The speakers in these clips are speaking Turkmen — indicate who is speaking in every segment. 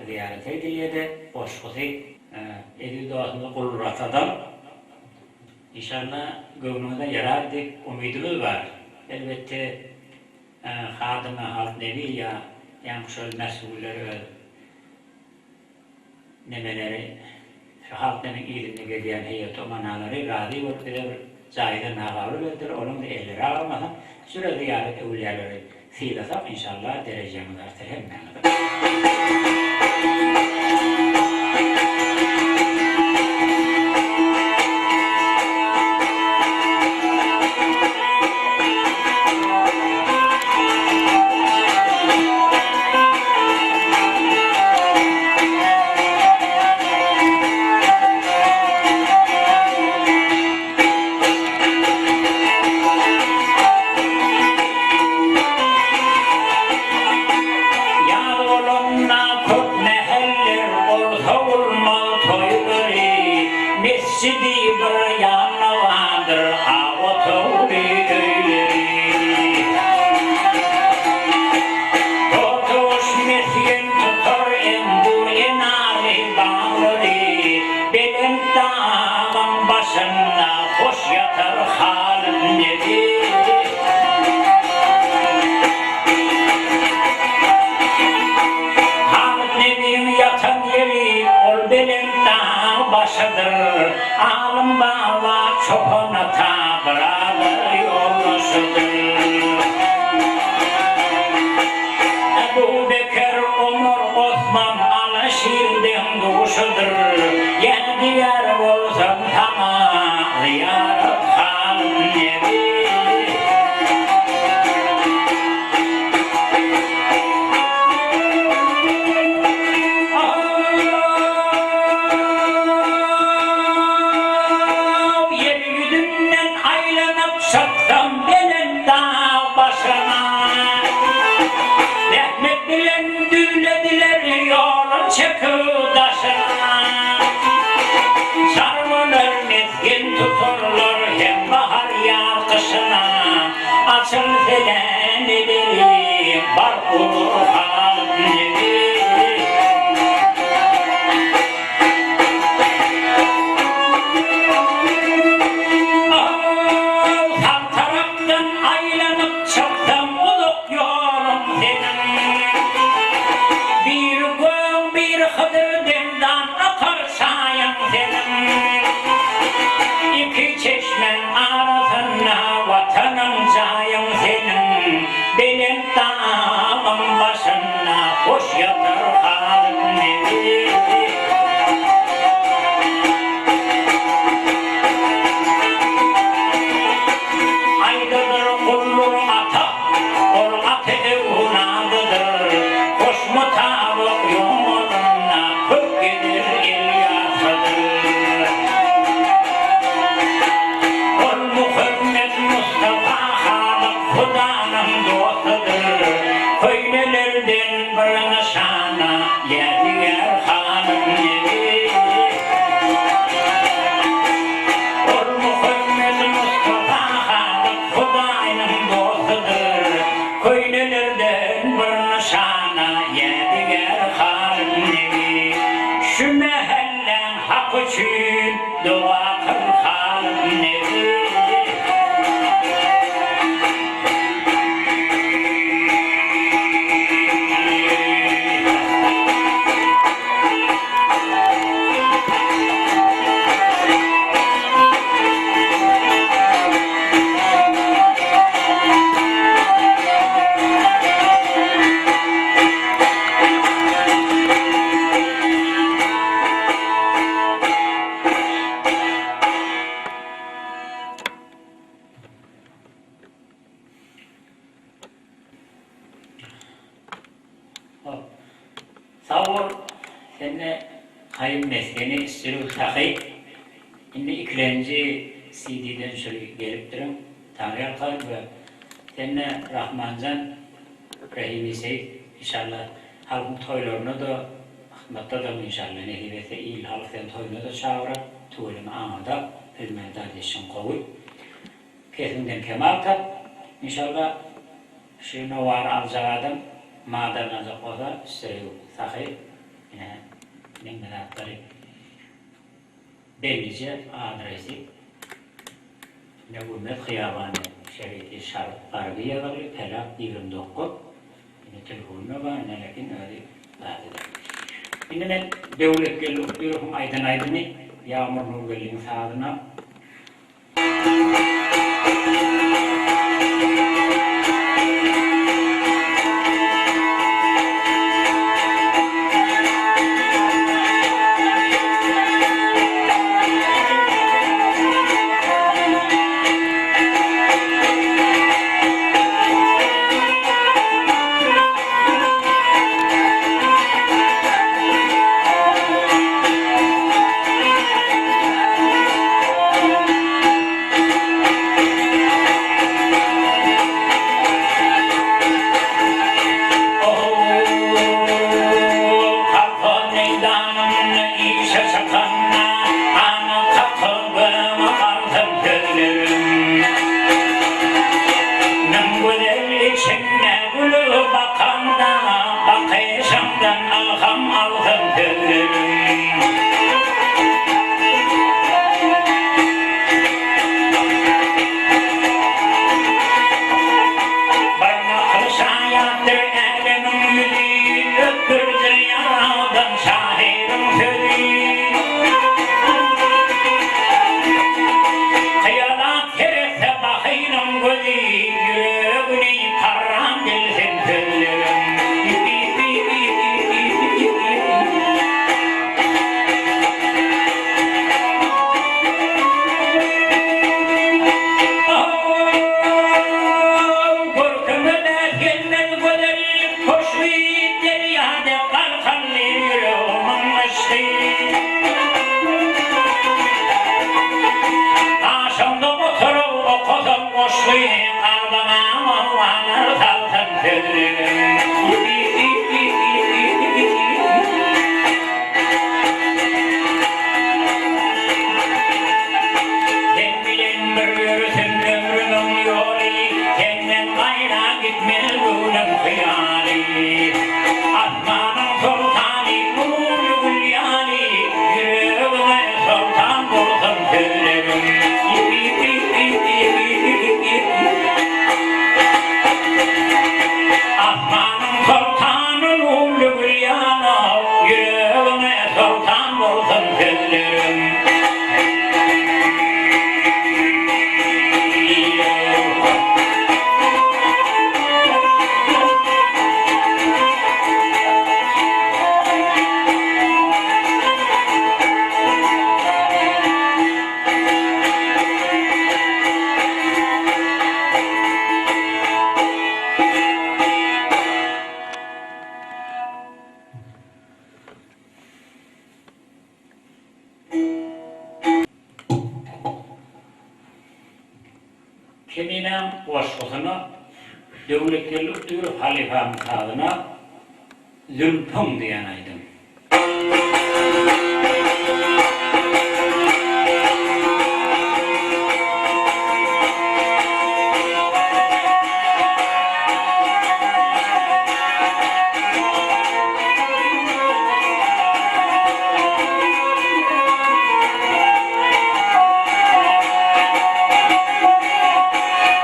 Speaker 1: zyýarata edilýär-de goşgusy. Eziz dostumyz Gulmuratadan Inşallah göwnüňize ýarar diýip umydymyz bar. Elbetde Hadyma Halk Nebi ýa ýaňky şol mesuller öz nemeleri şu Halk Nebiň yzynda gezýän heýeti umanalary razy bolup bize bir jaýda nagabyl berdiler olaň da elleri agyrmasyn şüre zyýarat öwülýaleri sylasak inşallah derejäňiz artar hemmäňiziň. Ýaz bolanda köp mäheller bolsa bolmaz toýlary, Mesjidi bir ýanda bardyr ak otagly öýleri. Totuguş mesgen tutar engur enary baglary, Belent dagyň başynda hoş ýatar Halyl nebi. Halyl nebiň ýatan ýeri ol belent dag başydyr. Alym baba çopan ata byradar ýoldaşydyr. Ebu Bekir, Omar, Osman, Aly şir deň-duşudyr. Ýadygär bolsam saňa zyýarat Halyl nebi. Aw, ýer ýüzünden aýlanyp çyksam belent dag başyna. Zähmet bilen düzlediler ýolun çekip daşyna. Çarwalar mesgen tutarlar hem bahar ýaz gyşyna. Açyl seläneleri bark urur Halyk nebi. Aw, sag tarapdan aýlanyp çyksam uzak ýoluň seniň. Biri göň, biri Hydyr demdan akar çaýyň seniň. Iki çeşmäň arasynda Watanyň jaýyň seniň. Belent dagyň başynda hoş ýatar Halyk nebi. Aýdadyr guldur ata, ol ata öwladydyr. Hoş mutabyk ýolunda köp gezer Elýasadyr. Ol Muhammet Mustafa Halyk Hudanyň dostudyr. Köýnelerden bir nyşana ýadygär Halyk nebi. Ol Muhammet Mustafa Halyk Hudaýynyň dostudyr. Köýnelerden bir nyşana ýadygär Halyk nebi. Şu mähelläň haky üçin doga kyl Halyk nebi. Hop. Sag bol. Sende Haýym mesgeni Sürüw sahy. Indi ikilenji CD-den şuly gelipdirin. Taňryýalkasyn we sende Rahmanjan Rahimi Seýit inşallah halkyň toýlarynada hyzmatdadygyň inşallah nesip etse il halk seni toýuna-da çagyrar tüweleme aňyrda bilmän zat işiň gowy. Kesiňden kemal tap inşallah şu nowary aljak adam madaryny aljak bolsa Sürüw sahy ine. Meňze zatlary bellije adresi Newgülmez hyýabany şeriki şark garby ýazylgy pelak 29 Indi telefonyna bar ine lekin özi zat eder. Indi men Döwletgeldi Utdyrowyň aýdan aýdymy Ýagmyr Nurgeldiň sazyna. Kolhoz meýdanynda işe çykanda, Aňa kakyldyma galsam sözlerim. Niň gözel içinde gülüp bakanda, Bakyşyňdan ylham alsam sözlerim. Bir nakyl şaýatdyr älemiň ýüzi, Ötgürdir ýaradan şahyryň sözi. Hyýalat seretse bahynyň gözi, Ýüregini parran bilsin sözlerim. Görküňe bäs gelmez gözellik hoşly, Derýa dek galkanly ýüregimiň yşky. Gaşyňda oturyp okasam goşgy, Kalbyňa howalar salsam sözlerim. Sen bilen bir ýörüsem ömrümiň ýoly, Senden gaýra gitmez göwnüm hyýaly. Asmanyň soltany nurly gül ýaly, Ýüregiňe soltan bolsun sözlerim. Asmanyň soltany nurly gül ýaly, Ýüregiňe soltan bolsun sözlerim. Keminäň goşgusyna Döwletgeldi Utyrow halypanyň sazyna Zülpüň diýen aýdym.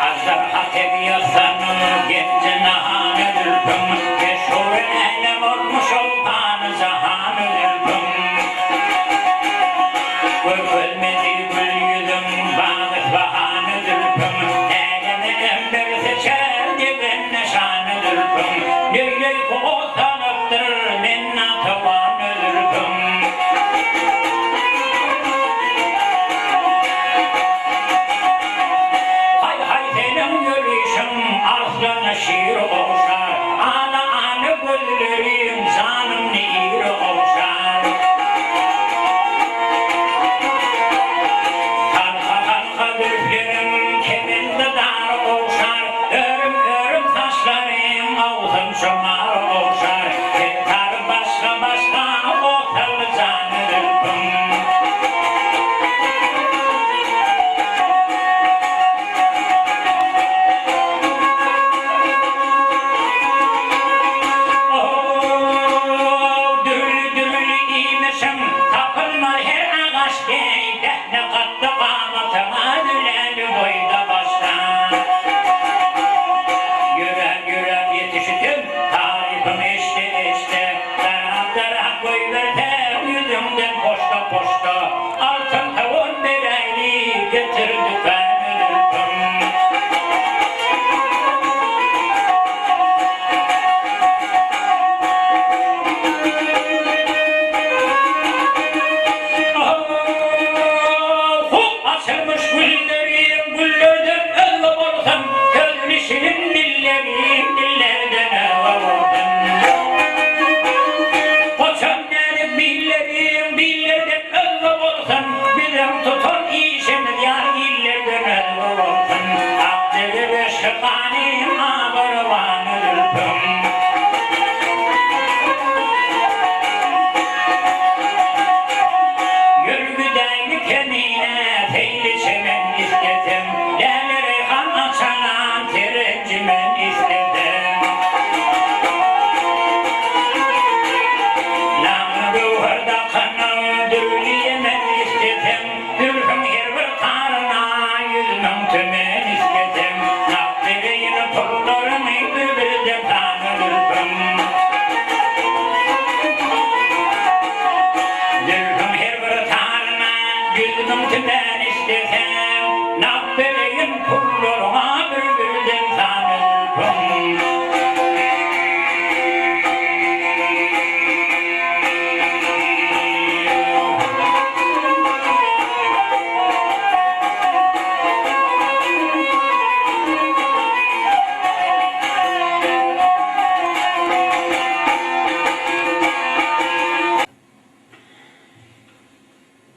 Speaker 1: Aždarha tebiýasynyň genji nahana zülpüň, Meşhur älem olmuş ol pany.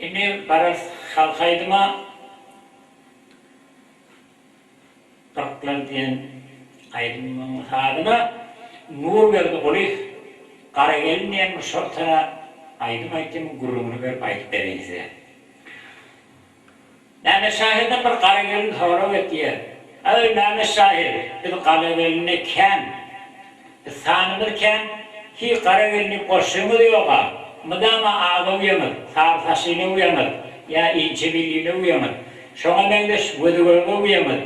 Speaker 1: Indi bararys halk aýdyma. Gyrklar diýen aýdymyň sazyna Nurberdi Gulyýew Gara gelin diýen bir şol tara aýdym aýtdy, muň gürrüňini berip aýdyp bereýin size. Mämmet şahyrdan bir gara gelin sorag etýär, Eý, Mämmet şahyr, biz gala gelini kän, biz sanymyz kän, hiý gara gelin diýip goşgyňyz ýog-a, mydama aga uýaňyz, sary saçlyny uýaňyz, ýa inçe billini uýaňyz, şoňa meňzeş gözi göge uýaňyz.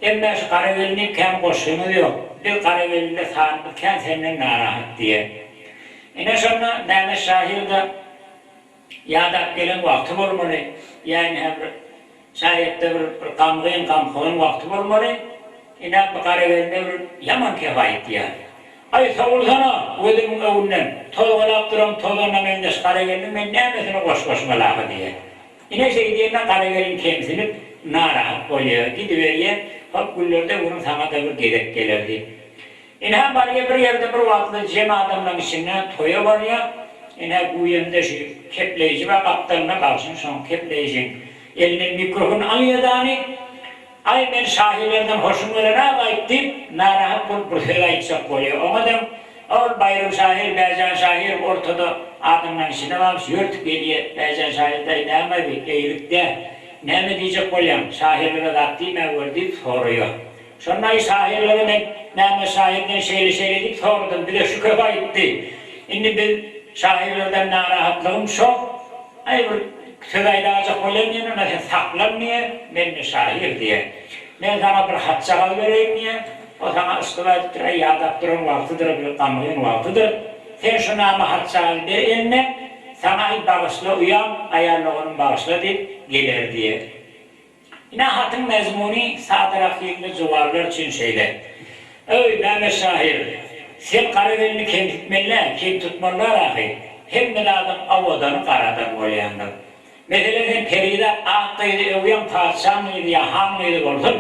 Speaker 1: Emme şu gara gelin diýip kän goşgyňyz ýok, biz gara gelinle sanymyz kän senden narahat diýýär. Ine şonda Mämmet şahyr-da. Ýadap gelen wagty bolmaly, ýa ine bir şaýatda bir bir gamgyn gamhygyn wagty bolmaly, ine bu Garagelne bir ýaman kep aýtýar. Aý sowulsana gözümiň öňünden, tozgalap duran tozana meňzeş Garagelniň men nämesine goş goşmaly-ahy diýýär. Ine şeý diýende Garagelin kemsinip, narahat bolýar, gidiberýär, hop günlerde günüň saňa-da bir gezek geler diýip. Ine barýa bir ýerde bir wagtlar jem adamlaň içinde toýa barýa, ine güýemde şu kepleýji bar gapdalynda bagşyň şoň kepleýjiň elinden mikrofon alýa dany, aý men şahylardan hoşum gelenok aýt diýip narahat bolup bir söz aýtjak bolýa oňadam ol Baýram şahyr Bäjan şahyr ortada adamlaň içinde barmyş ýörtüp gelýä Bäjan şahyr daýy näme bi eýgilik dä näme diýjek bolýaň şahyrlara zat diýmäweri diýip soraýa. Şonda aý şahyrlara men Mämmet şahyrdan şeýle-şeýle diýip soradym, bize şu köp aýtdy. Indi biz şahyrlardan narahatlygym şo, aý bir söz aýdajak bolýan diýen, onda sen saklan diýe, men-de şahyr diýe. Men saňa bir hatjagaz bereýin diýe, o saňa yşgyp aýdypdyr, aý ýadap duran wagtydyr, bir gamgyn wagtydyr. Sen şu nama hatjagazy ber eline, saňa aý bagyşla uýam, aýal doganym bagyşla diýip geler diýe. Ine hatyň mezmuny sadarak hilli juwanlar üçin şeýle, Öý, Mämmet şahyr, sen gara gelni kemsitmeli-ä, kem tutmalylar ahy. Hemme zadyň owadany garadan bolýandyr. Meselem, sen perizat ak gyzy öwýäň, patyşaň gyzy ýa han gyzy bolsun,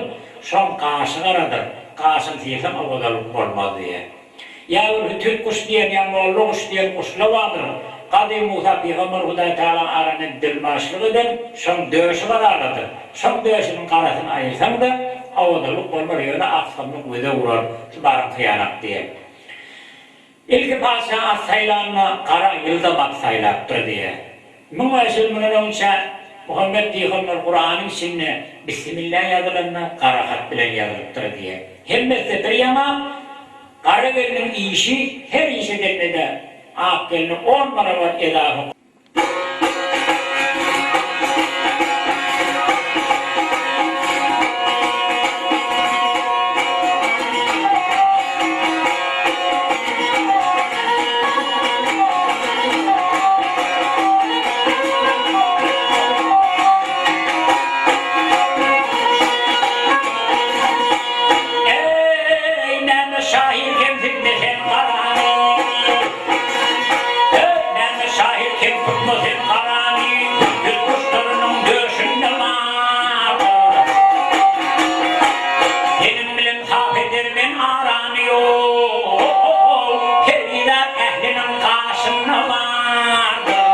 Speaker 1: şoň gaşy garadyr, gaşyny syrsaň owadanlyk bolmaz diýýär. Ýa bir hütüt guş diýen, ýa molla guş diýen guşla bardyr. Gadym Musa pygamber Hudaý Tagalaň aranda dilmaçlyk eden, şoň döşi garaladyr. Şoň döşüniň garasyny aýyrsaň-da, owadanlyk bolmar, ýöne aksamlyk göze urar, şu baryň hyýanak diýen. Ilki patyşa at saýlanda gara ýyldam at saýlapdyr diýýär. 1500 ýyl mundan öňçä Muhammet pygamber Kuranyň içinde Bissimilla ýazylanda gara hat bilen ýazylypdyr diýýär. Hemmesi-de bir ýaňa, gara gelniň işi her iş edende-de ak gelne on barabar edafa. Eý, Mämmet şahyr kemsitme sen garany. Eý, Mämmet şahyr kem tutma sen garany. Ýüz guşlarynyň döşünde bardyr. Seniň bilen sap eder men arany ýok. Perizat ähliniň gaşynda bardyr.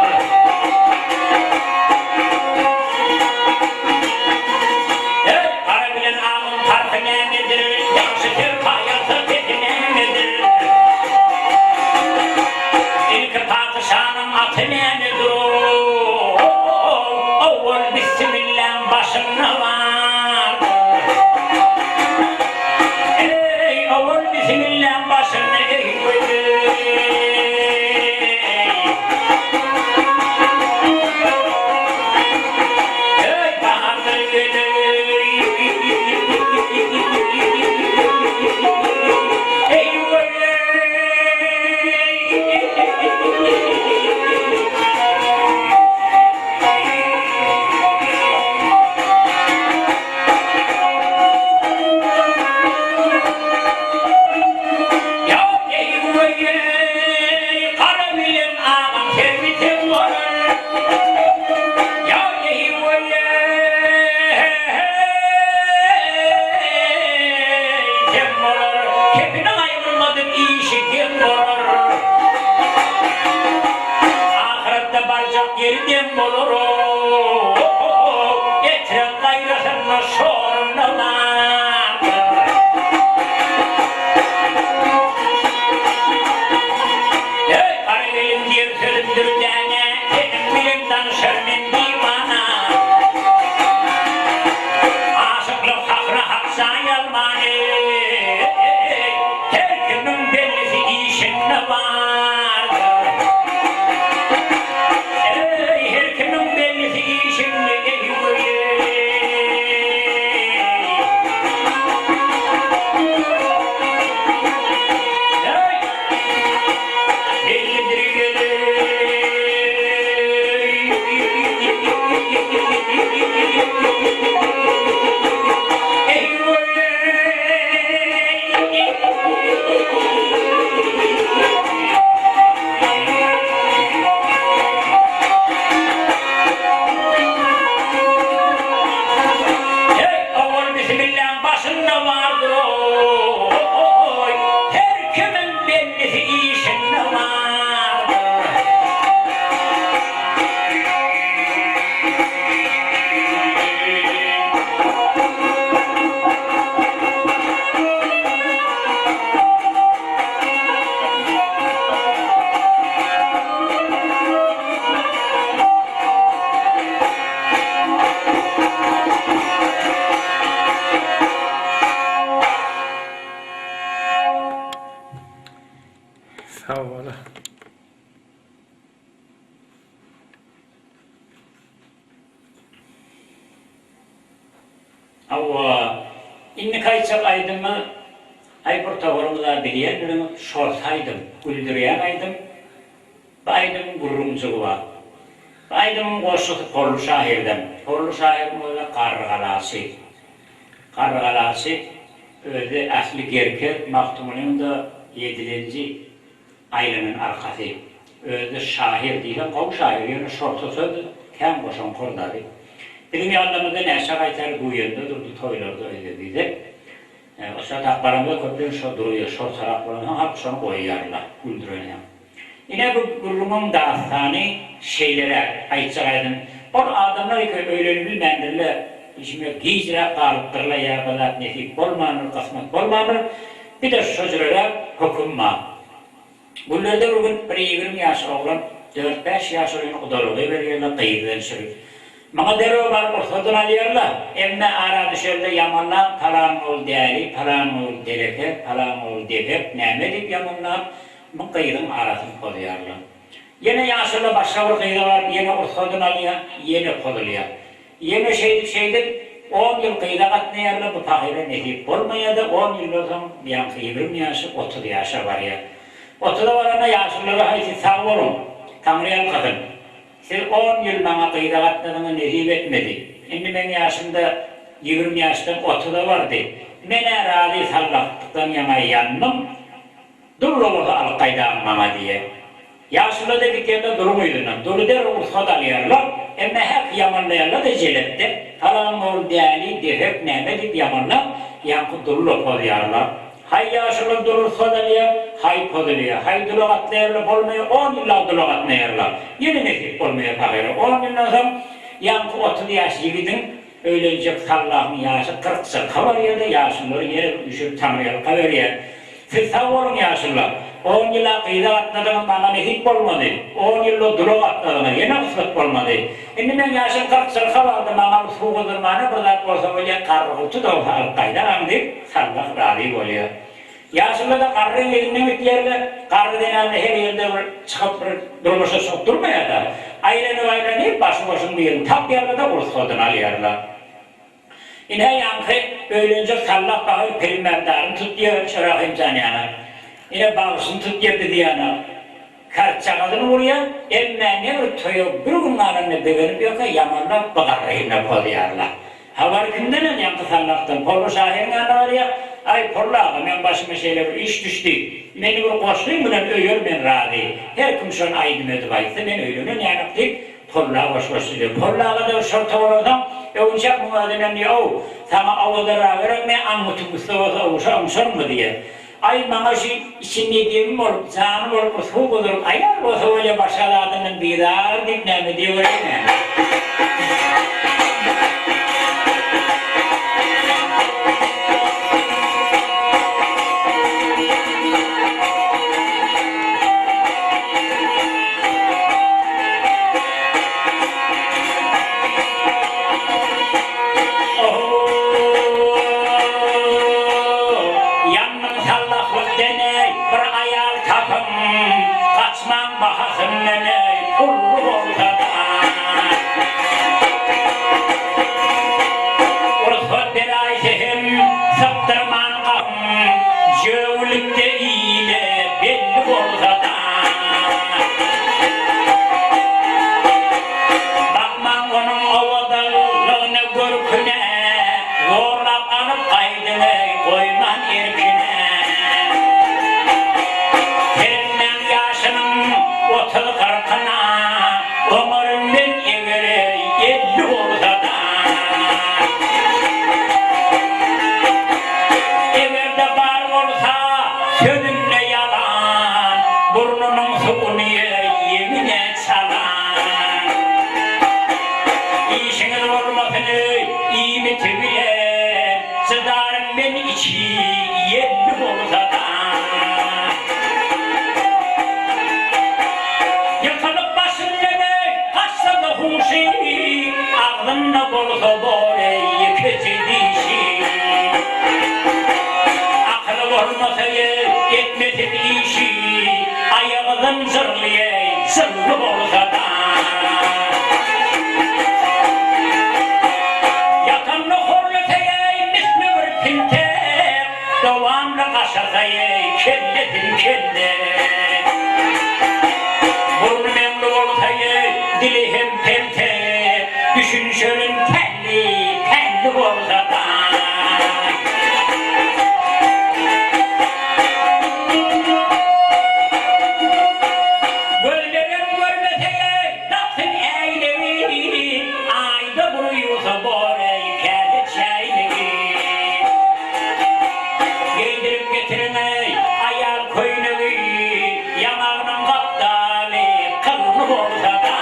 Speaker 1: Eý, gara bilen agyň parhy nämedir? Ýagşy serpaý alsa pesi nämedir? Ilki patyşanyň aty nämedir-ow? Owal bissimilläň başynda bardyr. Eý, owal bissimilläň başynda eý göýeý. Eý, bahardyr geleý. Eý göýeý. Ahyretde barjak ýeri deň bolar-ow. Hawa, indiki aýtjak aýdymyz, aý bir toparymyz-a bilýändirňiz, şorta aýdym, güldürýän aýdym. Bu aýdymyň gürrüňjigi bar. Bu aýdymyň goşgusy Polly şahyrdan. Polly şahyryň özi Garrygalaçy. Garrygalaçy özi ähli Gerkez, Magtymgulyň-da ýedilenji aýlanan arkasy. Özi-de şahyr, diýseň gowy şahyr, ýöne şorta söz kän goşaňkor dary. Biziň ýanlarymyzda näçe gaýtar güýende durdy toýlarda öýde-bizde. Oşa tak baramda köplenç şo durýa, şortarak bolansoň halk şony goýýarlar, güldürensoň. Ine bu gürrüňiň dastany şeýleräk, aýtjak aýdym, Ol adamlar eke öýlenibilmändirler, işime gijräk galypdyrlar ýa bir zat nesip bolmandyr, kysmat bolmandyr, bir-de şo jüreräk höküm bar. Günlerde bir gün bir 20 ýaş oglan dört-bäş ýaşulyny gudalyga berýärler, gyzdan sürüp. Muňa derrew baryp rugsadyny alýarlar. Emme ara düşende ýamanlap, palan ogul däli, palan ogul deleke, palan ogul depek, näme diýip ýamanlap, bu gyzyň arasyny pozýarlar. Ýene ýaşuly başga bir gyza baryp ýene rugsadyny alýar, ýene pozulýar. Ýene şeýdip-şeýdip, on ýyl gyza gatnaýarlar, bu pahyra nesip bolmaýar-da, on ýyldan soň ýaňky 20 ýaşy 30 ýaşa barýar. Otuza baranda ýaşululara haý siz sag boluň, Taňry ýalkasyn. Siz on ýyl maňa gyza gatnadyňyz, nesip etmedi. Indi meň ýaşym-da 20 ýaşdan otuza bardy. Men-ä razy sallaklykdan ýaňa ýandym. Dul-la bolsa alyp gaýdagyň maňa diýýär. Ýaşuly-da gidýär-de duruň yzyndan. Duly derrew rugsat alýarlar. Emme häki ýamanlaýarlar-da jelepde. Palan ogul däli, dehek näme diýip ýamanlap, ýaňky duly-la pozýarlar. Haý ýaşuly dul rugsat alýar, haý pozulýar. Haý dula gatnaýarlar, bolmaýar, on ýyllap dula gatnaýarlar. Ýene nesip bolmaýar pahyra. On ýyldan soň ýaňky 30 ýaş ýigidiň Öýlenjek sallahyň ýaşy kyrk-çyrka barýa-da, ýaşululary ýene bir üşürip taňryýalka berýär. Siz sag boluň, ýaşulular. On ýyl-a gyza gatnadyňyz, maňa nesip bolmady. On ýyl-da dula gatnadyňyz, ýene gysmat bolmady. Indi meň ýaşym kyrk-çyrka bardy, maňa bir suw gyzdyrmana bir zat bolsa bolýa, garrygulty-da bolsa alyp gaýdagaň diýip, sallah razy bolýar. Ýaşuly-da garryň elinden gitýär-de, garry zenan-da her ýerde bir çykyp bir durmuşa çykyp durmaýar-da. Aýlanyp-aýlanyp başy-boşuň birini tapýarlar-da, rugsadyny alýarlar. Ine, ýaňky öýlenjek sallah bagy pirimärdaryny tutýar, Çörahym jan ýana. Ine, bagşyny tutýar biz ýana. Kartjagazyny urýar, emme ne bir toýa bir gün galanda begenip ýörkä ýamanlap bu garryny pozýarlar. Habary kimdenem ýaňky sallahdan Polly şahyryň ýanyna barýar, Aý, Polly aga, meň başyma şeýle bir iş düşdi. Meni bir goşgyň bilen öýer men razy. Her kim şony aýdym edip aýtsa men öýlenen ýanak diýip, Polly aga goşgy goşdy. Polly aga-da şol towalansoň, öwünçäk muň özünden diýýär, Ow, saňa owadanragy gerekmi, aňňutyň üsti bolsa ogşa oňşarmy diýýär. Aý maňa şu içinde demim bolup, jany bolup bir suw gyzyryp aýal bolsa bolýa başga zadyndan bizar diýip näme diýewereýin näme. Ýandyň sallahlykdan-eý, bir aýal tapyň, Gaçmaň bahasyndan-eý, pully bolsa-da. Rugsat beräýse hem sypdyrman gapyň, Jöwülikde ile belli bolsa-da. Bakmaň onuň owadanlygyna, görküne, Zorlap alyp gaýdyň-eý, goýman erkine. Seretmäň ýaşynyň otuz-kyrkyna, Oňaryn men eger-eý, 50 bolsa-da. Eger-de bar bolsa sözünde ýalan, Burnunyň suwuny ýeňine çalan. Işiňiz bolmasyn öý iýmiti bilen, Çydaryn men içi ýelli bolsa-da. Ýykylyp başyndan öý gaçsa-da huşy, Agzynda bolsa bor-eý ýekeje dişi. Akyly bolmasa eý etmesin işi, Aýagy zynjyrly eý jylly bolsa-da. Ýatanda horlasa eý. kelle. Burny meňli bolsa-ýe, dili hem pelte, Düşünşerin telli, telli bolsa-da. Gözlerem görmese-ýe, daksyn äýnegi, Aýda bir ýuwsa bor-eý käse çäýnegi. Geýdirip getiriň-eý aýal köýnegi, Ýaňagynyň gapdaly gylly bolsa-da.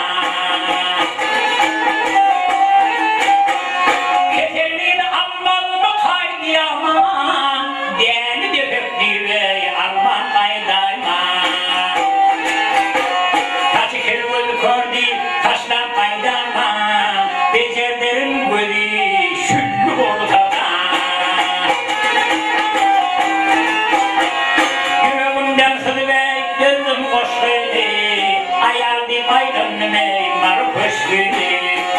Speaker 1: Keselini almazmy gaýdýaman, Däli depek diýip-eý alman gaýdaýma. Saçy kel gözi kör diýip taşlap gaýdaýma, Bejerderin gözi şülli bolsa-da. Ýüregimden syzyp-eý düzdüm goşgyny, Aýal diýip aýlandym-eý Mary köşgüni.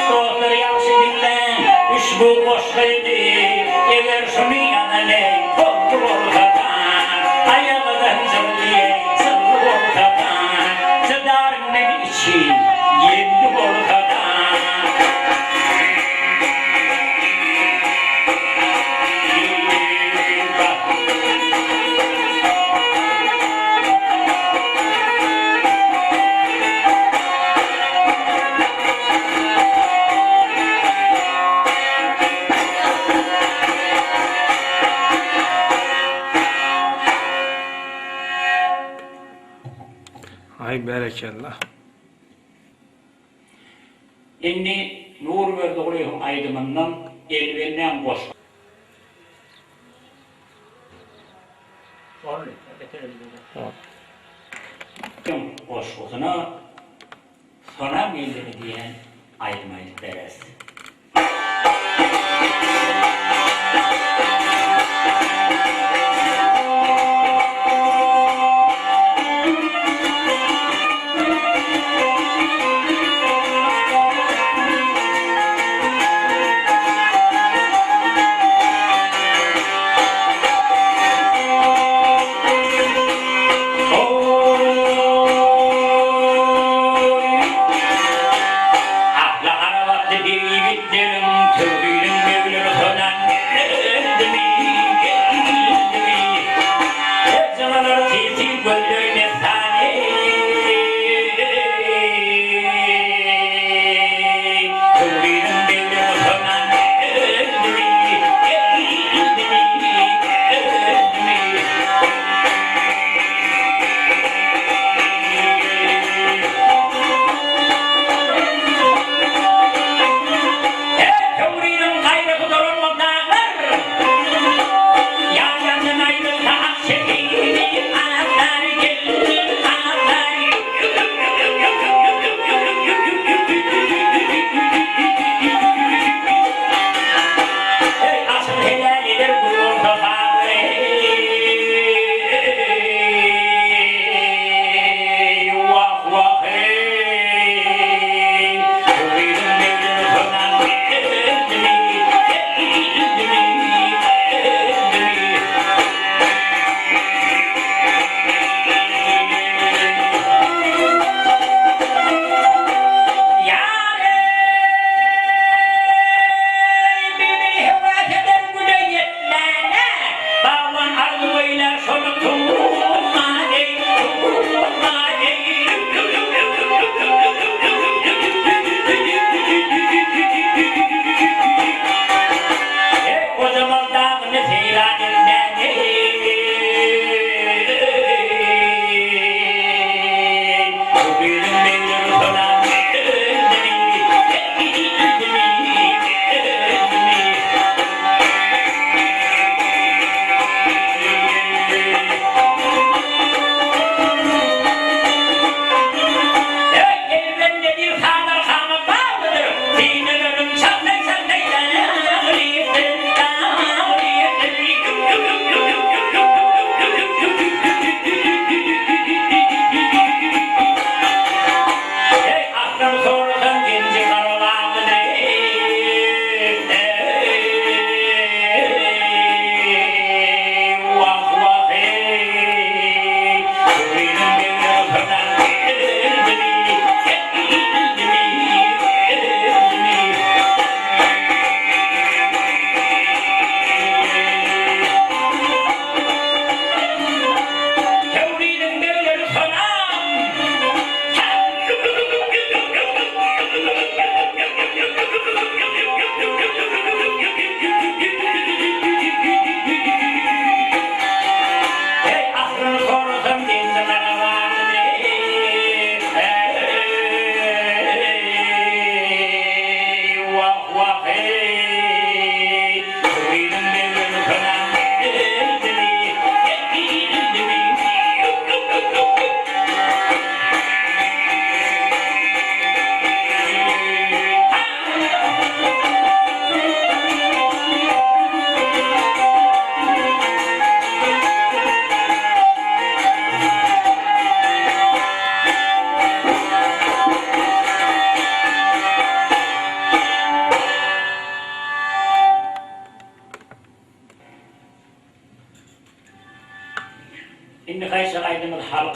Speaker 1: Dostlar ýagşy diňläň uşbu goşgyny, Eger şuny ýazan-eý tozly bolsa-da, Aýagy zynjyrly-eý jylly bolsa-da, Çydaryn men içi ýelli bolsa-da.
Speaker 2: Aý berekella.
Speaker 1: Indi Nurberdi Gulyýewiň aýdymyndan Elbennäň goşgy. Boldy, Goşgusyna Sonam geldimi diýen aýdym aýdyp bereris. Oý! Atly arabasy bir.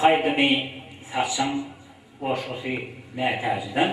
Speaker 1: aýdymy Saçyň goşgusy Mätäjiden.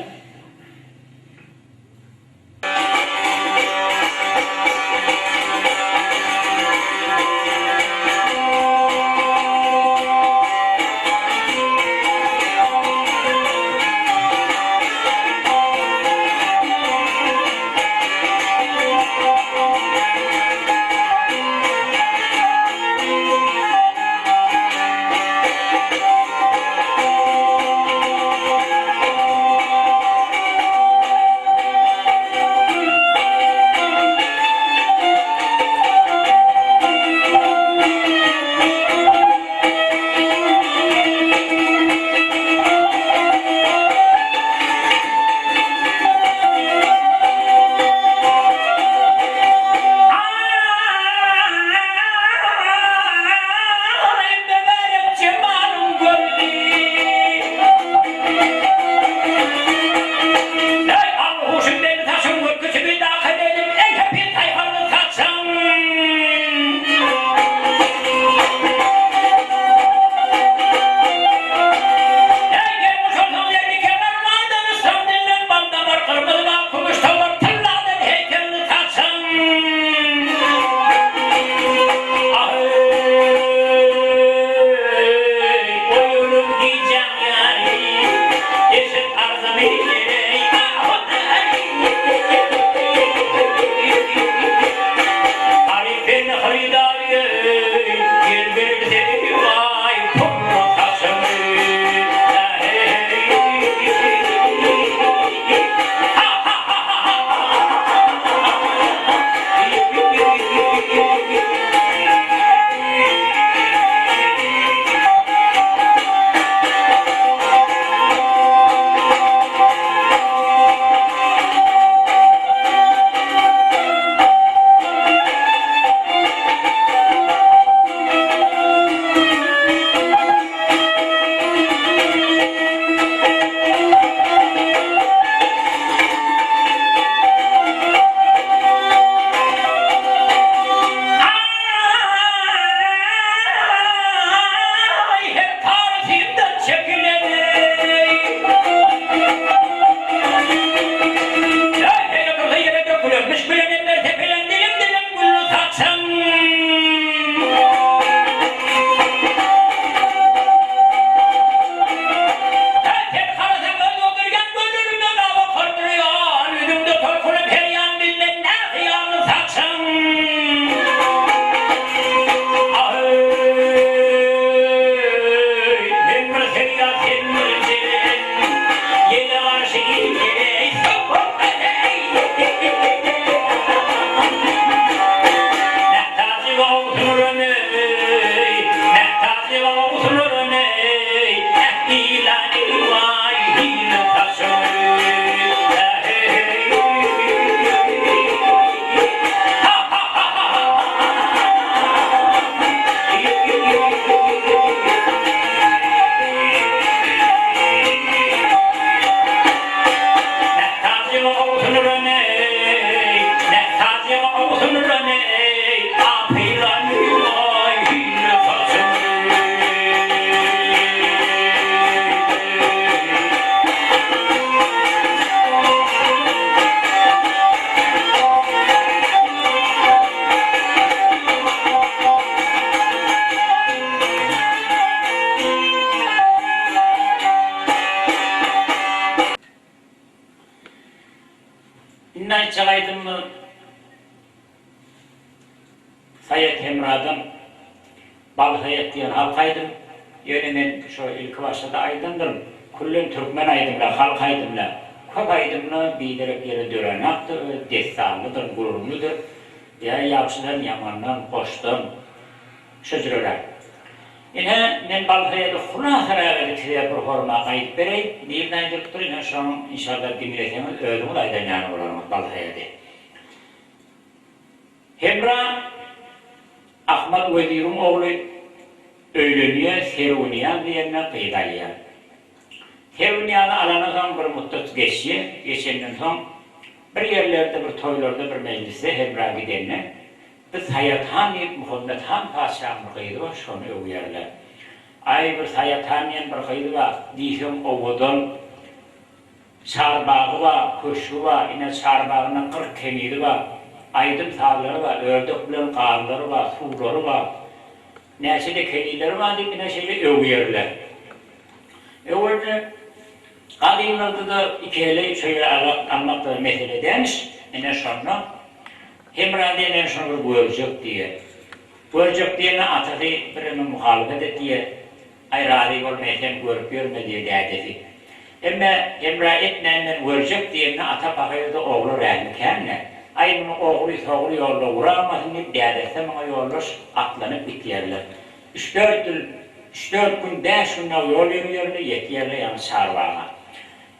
Speaker 1: Aý, mübärek jemalyň gördi. Eý, al-huşum meni saçyň görküsini daky benim, eý, hepin saýharly saçyň. Eý, gelmiş bolsaň zerli kemer, maýdan ussam dilden bal damar, gyrmyzy bag, kümüş towar, tylladan heýkelli saçyň. Ahy, oýunyň gijäň ýary, eşit arzymy, eý, Haryt sen hyrydar eý, gel berip seni waý, pully saçyňy, Aý, her tarysyndan çekilen-eý. Eý, hele dursa ýere dökülenmiş bilen emmer sepelen dilim-dilim gülli saçyň. Eý, sen garasaň öz öldürýän gözleriňden awa kondurýan, ýüzüňde tolkuny perýan bilmen nä hyýaly saçyň. Aý, sen bir serýa, sen bir jeren, ýele garşy il-ýere Mähtäji gowsunlar-eý, mähtäji gowsunlar-eý, Ähli-ilaý waý hile Indi aýtjak aýdymymyz Saýat Hemradan Bal Saýat diýen halk aýdym. Ýöne men şo ilki başda-da aýdandyryn, küllen türkmen aýdymla, halk aýdymla, köp aýdymla biderek ýere döränakdyr, öz dessanlydyr, gürrüňlidir. Ýa ýagşydan, ýamandan, hoşdan. Şöjreräk. Ine, men Balsaýady hulasarak edip size bir horma aýdyp bereýin. Nirden aýdylypdyr, ine, şonuň inşallah diňleseňiz özüňiz aýdan ýaly bolarňyz Balsaýady. Hemra Ahmat weziriň ogly öýlenýär, Serwiniýaz diýende gyz alýar. Serwiniýazy alana soň bir muddat geçýär, geçenden soň bir ýerlerde bir toýlarda bir mejlisde Hemra gidende Bir Saýat han diýip Muhammet han patyşanyň bir gyzy bar, şony öwýärler. Aý, bir Saýatan diýen bir gyz bar, diýseň owadan. Çarbagy bar, köşgi bar, ine çarbagynda 40 kenizi bar. Aýdym-sazlary bar, ördek bilen gazlary bar, suwlary bar. Näçe-de kenizleri bar diýip, ine şeýle öwýärler. Öwende gadymlarda-da iki ele çöýe almak-da mesele dälmiş. Ine şonda Hemra diýen men şony bir görjek diýýär. Görjek diýende atasy bireme muhalyfat et diýýär. Aý razy bolmaýa sen görüp ýörme diýýär dädesi. Emme Hemra etmän men görjek diýende ata pahyr-da ogla rähmi kän-dä. Aý muny ogry sogry ýolda uramasyn diýip dädesi-de muňa ýoldaş atlanyp gitýärler. Üç-dört ýyl, üç-dört gün, bäş gün dagy ýol ýörýärler, ýetýärler ýaňy çarbaga.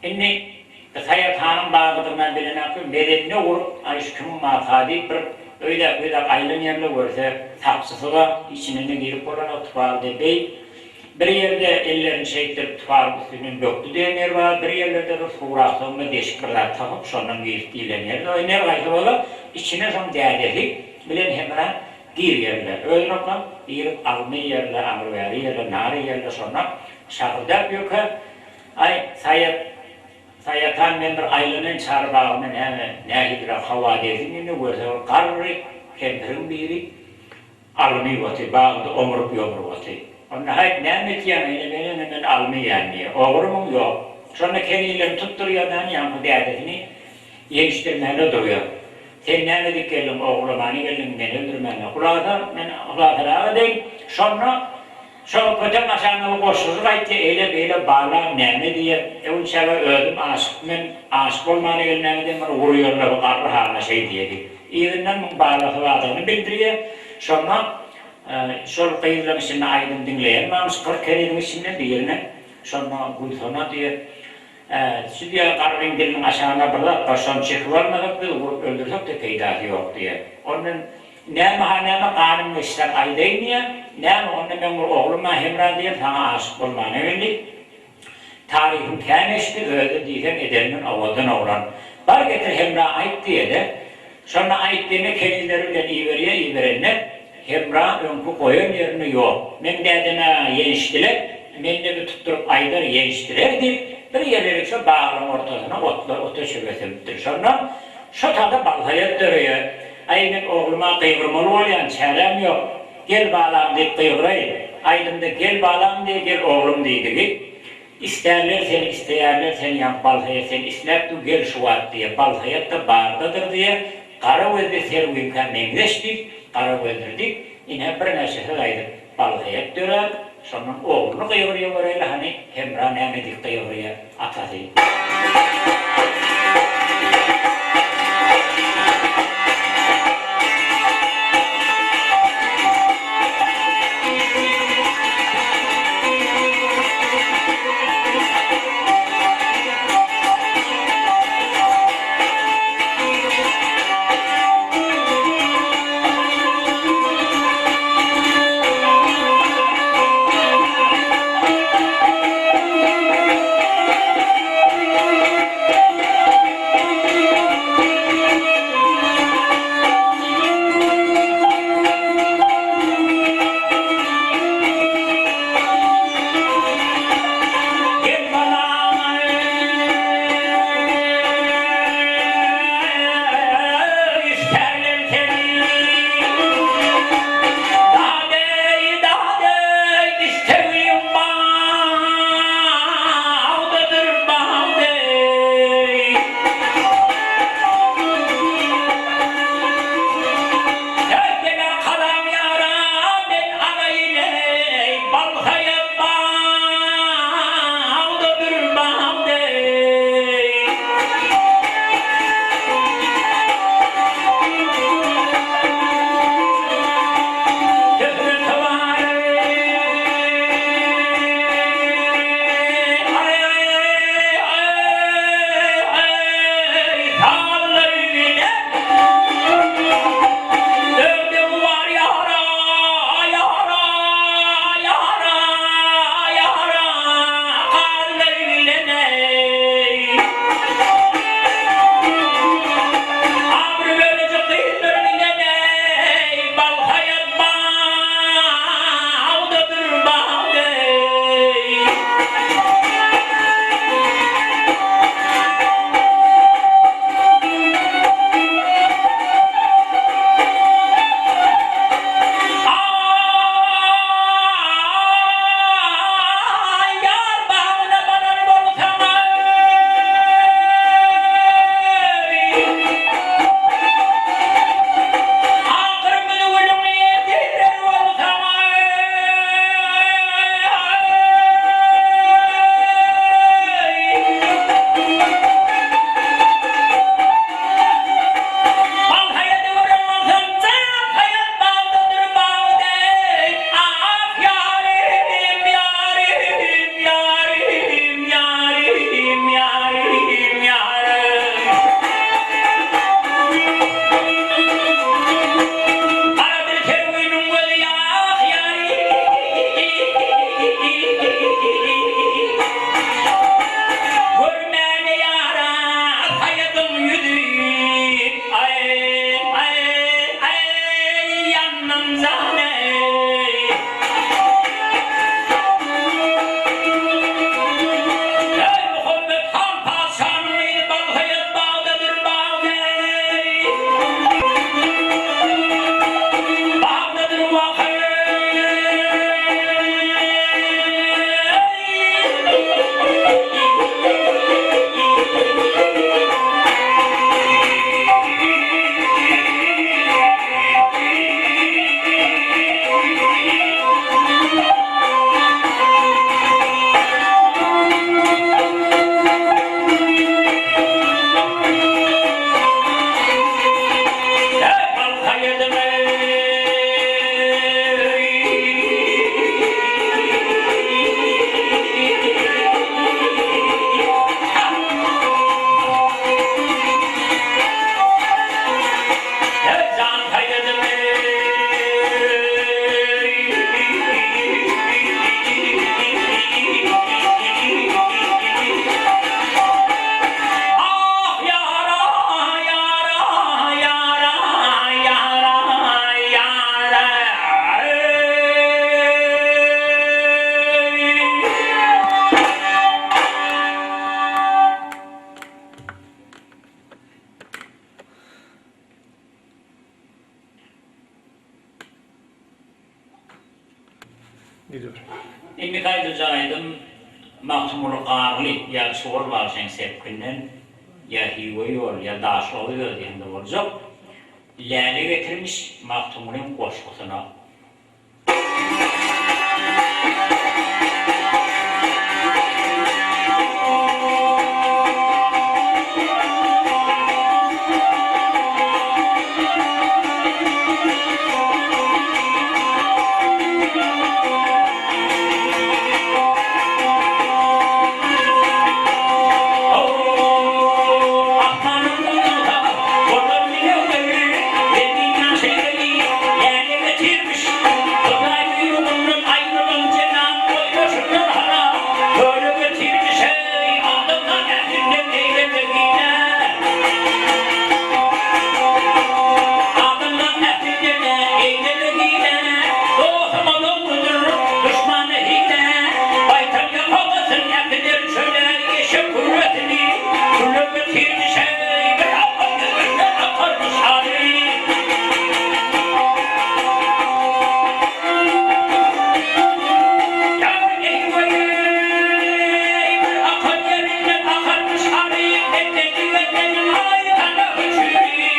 Speaker 1: Indi Saýat hanyň bagydygyna bilenakly mezende gurup, aý şu kimiň maly-ha diýip bir öýdäk-beýdäk aýlanýarlar, görse, sakçysy bar, içine-de girip bolanok, tuwagy-da beýik. Bir ýerde ellerini şeýtdirip tuwagyň üstünden bökdi diýen ýer bar, bir ýerlerde bir suwraklygyň bir deşik bir zat tapyp, şondan girdi diýlen ýer. Ner gaýsy bolsa, içine şoň dädesi bilen Hemra Girýärler. Özüne girip alma iýerler, aňry-bäri iýerler, nar iýerler, şonda şagyrdap ýörkä, Aý, Saýat, Saýatan men bir aýlanaýyn çarbagyna näme, nähiliräk howa degsin diýende görse bir garry kempiriň biri alma iýip otyr, bagda oňuryp-ýomuryp otyr. Onda haýt, näme etýäň, ene, men ene, men alma iýýän diýýär. Ogrumyň? Ýok. Şonda kenizlerini tutdurýar-da, ýaňky dädesini ýenişdirmäne durýar. Sen näme edip geldiň, ogurlamana geldiň, meni öldürmäne. Hulasa, men hulasarak edeýin, şonda şo kötek aşagyna bir goşgujyk aýtdy, eýle-beýle balam näme diýer, öwünçäge özüm aşyk men, aşyk bolmana gelmäge diýen bir gurýarlar bu garry halyna şeý diýe diýip. Yzyndan muň balasy bardygyny bildirýär. Şonda şol gyzlaryň içinde aýdym diňleýän barmyş, 40 keniziň içinde birine, şonda Gülsona diýer. Ä, şu diýýär, garryň diliniň aşagynda bir zat bar, şony çekip almasak, biz urup öldürsek-de peýdasy ýok diýýär. Ondan, Näme-ha näme, ganym geçseň aýdaýyn diýýär. Näme, onda meň bir oglum bar, Hemra diýen, saňa aşyk bolmana geldi. Tarypyň kän eşitdi, özi diýseň edeninden owadan oglan. Bar getir Hemra aýt diýýär-de. Şonda aýt diýende kenizleri bilen iberýär, iberende, Hemra öňki goýan ýerinde ýok. Meň dädem-ä ýençdiler, mende bir tutduryp aýdar, ýençdiler diýip, bir ýerlerik şo baglaryň ortasyna otlar ota-çöpe sömüpdir. Şonda şo tada Balsaýat döreýär. Aý, men ogluma gygyrmaly bolýan, çäräm ýok. Gel balam diýip gygyraýyn. Aýdymda gel balam diý, gel oglum diýdigi. Istärler seni, isleýärler seni, ýaňky Balsaýat seni isläp dur, gel şu wagt diýýär. Balsaýat-da bardadyr diýýär. Gara gözli serwiňkä meňzeş diýip, gara gözdür diýip, ine, birnäçe söz aýdyp, Balsaýat döräp, şondan ogluny gygyrýa göräýli, hany, Hemra näme diýip gygyrýa, atasy.
Speaker 2: Gidiber.
Speaker 1: Indiki aýdyljak aýdym Magtymguly Garly ýa Çuwal bagşyň sepginden ýa Hywa ýol ýa Daşoguz ýoly diýende boljak Läle getirmiş Magtymgulyň goşgusyna. Adamlar ählinden-ä eýleme hile, Dostuma dogrudyr, duşmana hile. Baýtal ýapamasyn äkider çöle, Eşek kürresini küle getirmişeý, Bir akar ýerinden akarmyş haly. Ýar eý-weý, bir akar ýerinden akarmyş haly, Menden ýigenden aý gana hüçüri,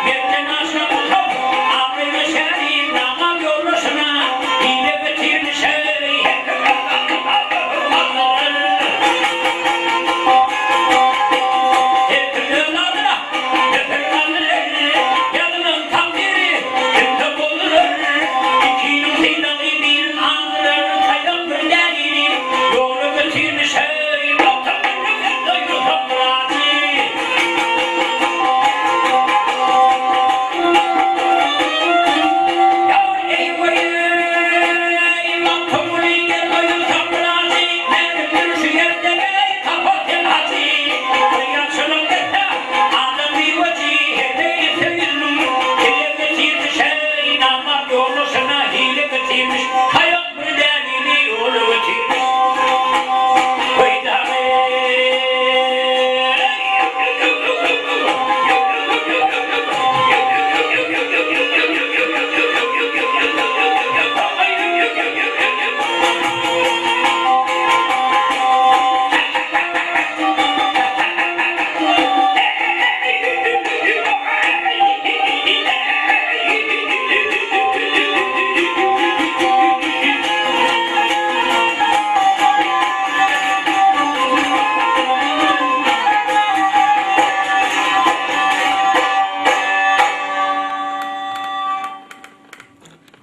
Speaker 1: Mertden aşa uzak, abraýly şäri, Namart ýoldaşyna hile getirmişeý, Her kim öz adyna nöker aldyrar, Ýazylan takdyry kimse bozdurar, Ikiniň sylagy birin aldyrar, Taýak bir dälini ýola getirmişeý, Togta günüňem doýursaň myrady. Ýar eý-weý, Magtymguly gel doýursaň myrady, Mälimdir şu ýerde eý, tapar sen hajy. Bir ýagşylyk etse, adam biweji, Heleý söýülmüň, hile getirmişeý, Namart ýoldaşyna hile getirmiş, Taýak bir dälini ýola getirmiş.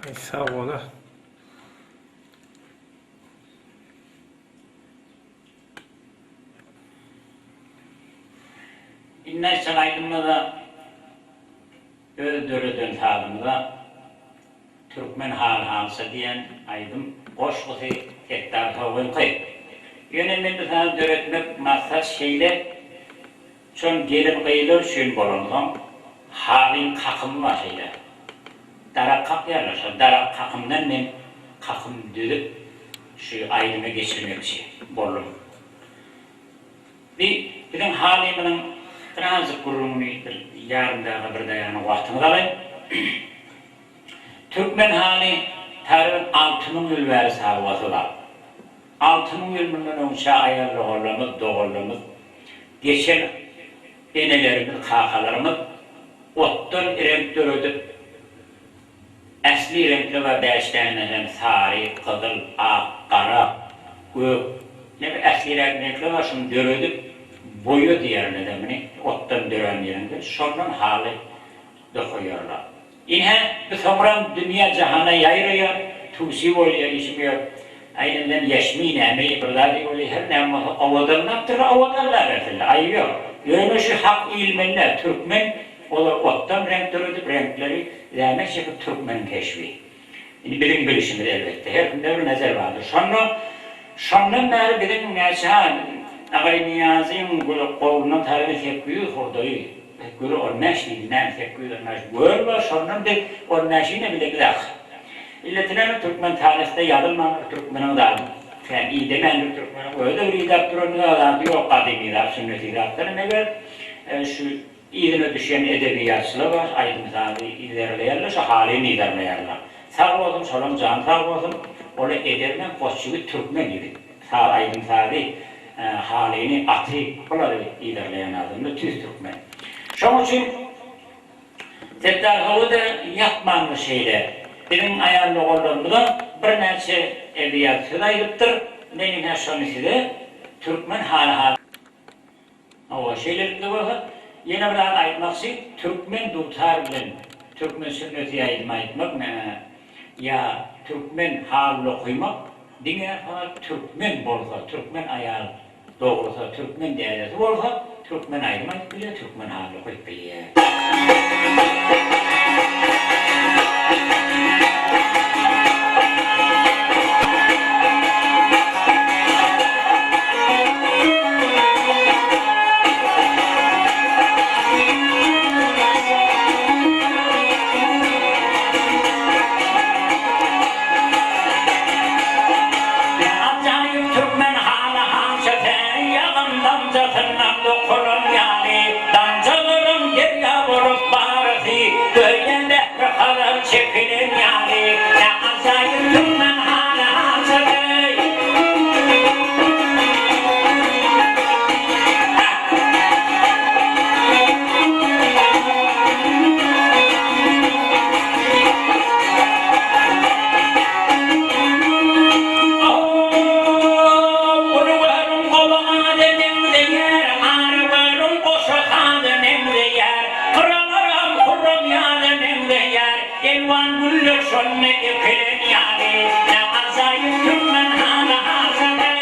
Speaker 2: Aý sag bola.
Speaker 1: Indi aýtjak aýdymyza öz döreden sazymyza Türkmen haly halyça diýen aýdym goşgusy Setdar Sowgyňky. Ýöne men bu sazy döretmek maksat şeýle şol gelin gyzlar üçin bolansoň halyň kakymy bar şeýle darak kakýarlar şol darak kakymdan men kakym düzüp şu aýdyma geçirmekçi boldum. Bi biziň halymyzyň birazjyk gürrüňini bir ýarym daga bir daýana wagtyňyzy alaýyn. Türkmen haly taryban 6000 ýyl bäri sagbasy bar. 6000 ýyl mundan öňçä aýal-doganlarymyz, doganlarymyz, geçen enelerimiz, kakalarymyz otdan reňk döredip, Ähli reňkler bar bäş däne meselem sary, gyzyl, ak, gara, gök neme ähliräk reňkler bar şuny döredip boýa diýerler muny otdan dörän reňki şondan haly dokaýarlar. Ine bu soňram dünýä jahana ýaýraýar tüwsi bolýar işim ýok aýnyndan ýeşmi näme bir zady bolýar her näme bolsa owadanlapdyrlar owadanlabersinler aýyp ýok ýöne şu hak ilmende türkmen Olar otdan reňk döredip, reňkleri zähmet çekip türkmeniň keşbi. Indi biziň bilişimiz elbetde. Her kimde bir nezer bardyr. Şonda, şondan bäri biziň näçe Agaý Nyýazyň golundan taryby 800 hurdaýy, göle on bäş diýdi, näme 815 göl bar, şondan biz on bäşini bilemizak. Illeti näme türkmen taryhda ýazylmandyr, türkmeniň zady kän idemändir, türkmeniň özi-de bir idäp duran zady ýok, gadymy zat, sünneti zatdan meger şu Yzyna düşen edebiýatçylar bar, aýdym-sazy yzarlaýarlar, şo halyny yzarlaýarlar. Sag bolsun, şolaň jany sag bolsun. Ol-a edermen goç ýigit, türkmen ýigit. Saz, aýdym-sazy, halyny, aty, bulary yzarlaýan adamlar tüýs türkmen. Şoň üçin Setdar Howada ýatmandyr şeýle. Biziň aýal doganlarymyza birnäçe edebiýat söz aýdypdyr. Men ine şony size türkmen haly-hal. Hawa, şeýlelikde bolsa, ýene bir zat aýtmakçy, türkmen dutar bilen türkmen sünneti aýdym aýtmak ýa türkmen haly dokymak diňe fakat türkmen bolsa, türkmen aýal dogursa, türkmen dädesi bolsa, türkmen aýdym aýdyp bilýär, türkmen haly dokyp bilýär. Ajaýyp türkmen haly hançasy ýagyn damjasyndan dokulan ýaly, damjalaram derýa bolup barysy göýä bähri Hazar çekilen ýaly. Ajaýyp türkmen haly hançasy. Uly gölüň goly ada meňzeýär, Ara gölüň goşa saza meňzeýär, Gyralaram huram ýaza meňzeýär, Elwan güller şonda ekilen ýaly, Ne ajaýyp türkmen haly hajaly.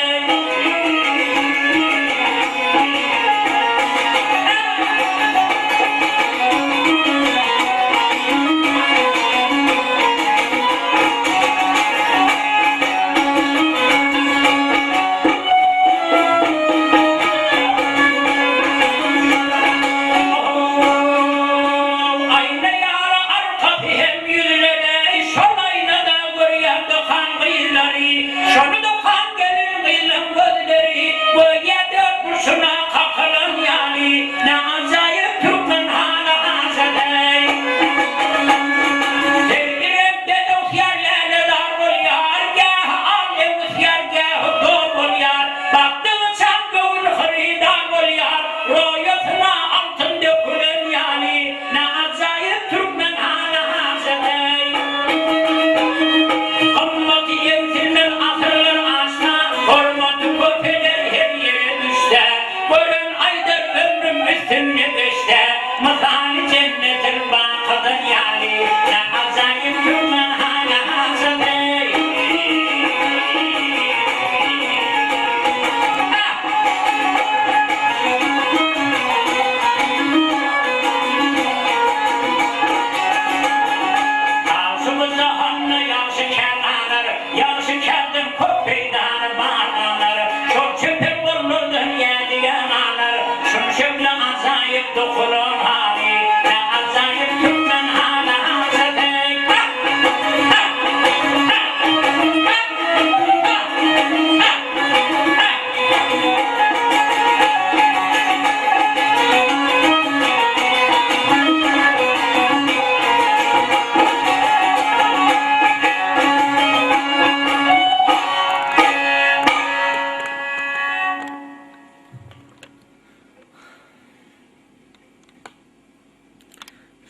Speaker 1: Aýna ýaly arkasy hem ýüzleneý, Şol aýnada görýän dokan gyzlary, Şony dokan gelin gyzlaň gözleri, Göýä dörtburçuna kakylan ýaly, Ne ajaýyp türkmen haly hajadeý. Her ýürekde öwsýär lälezar bolýar, Gähi al öwüsýär, gähi dor bolýar, Bakdygyça göwün hyrydar bolýar, Roýasyna altyn dökülen ýaly, Ne ajaýyp türkmen haly hajadeý. Gymmaty egsilmez asyrlar aşsa, Hormaty köpeler her ýere düşse, Gören aýdar ömrüm üstünde geçse, Mysaly jennetil bakydan ýaly, Ne ajaýyp türkmen haly hajadeý. Ýagşy bu jahanda ýagşy kär galar, Ýagşy kärden köp peýdany bar galar. Şol çeper gollardan ýädigär galar, Şun şekli ajaýyp dokulan haly, Ne ajaýyp türkmen haly haçasy.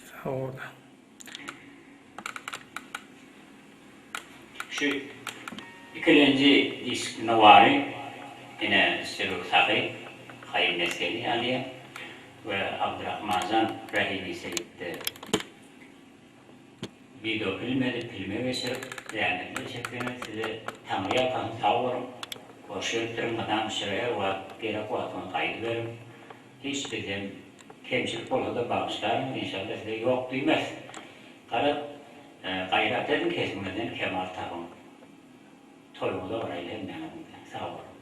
Speaker 2: Sag bol.
Speaker 1: Şu ikilenji disk nowary ine Sürur Sahy Haýym Mesgeni alýar we Abdyrahmanjan Rahimi sebitde wideo film edip filme geçirip zähmetler çekseňiz size Taňry ýalkasyn sag boluň goşulypdyr mydam şyra wagt gerek wagtyňyz gaýdyberiň hiç bizden kemçilik bolsada bagyşlaryň inşallah size ýok diýmeris garaz Gaýrat ediň kesiňizden kemal tapyň. Toýuňyza baraýly hemmäňiziňde. Sag boluň.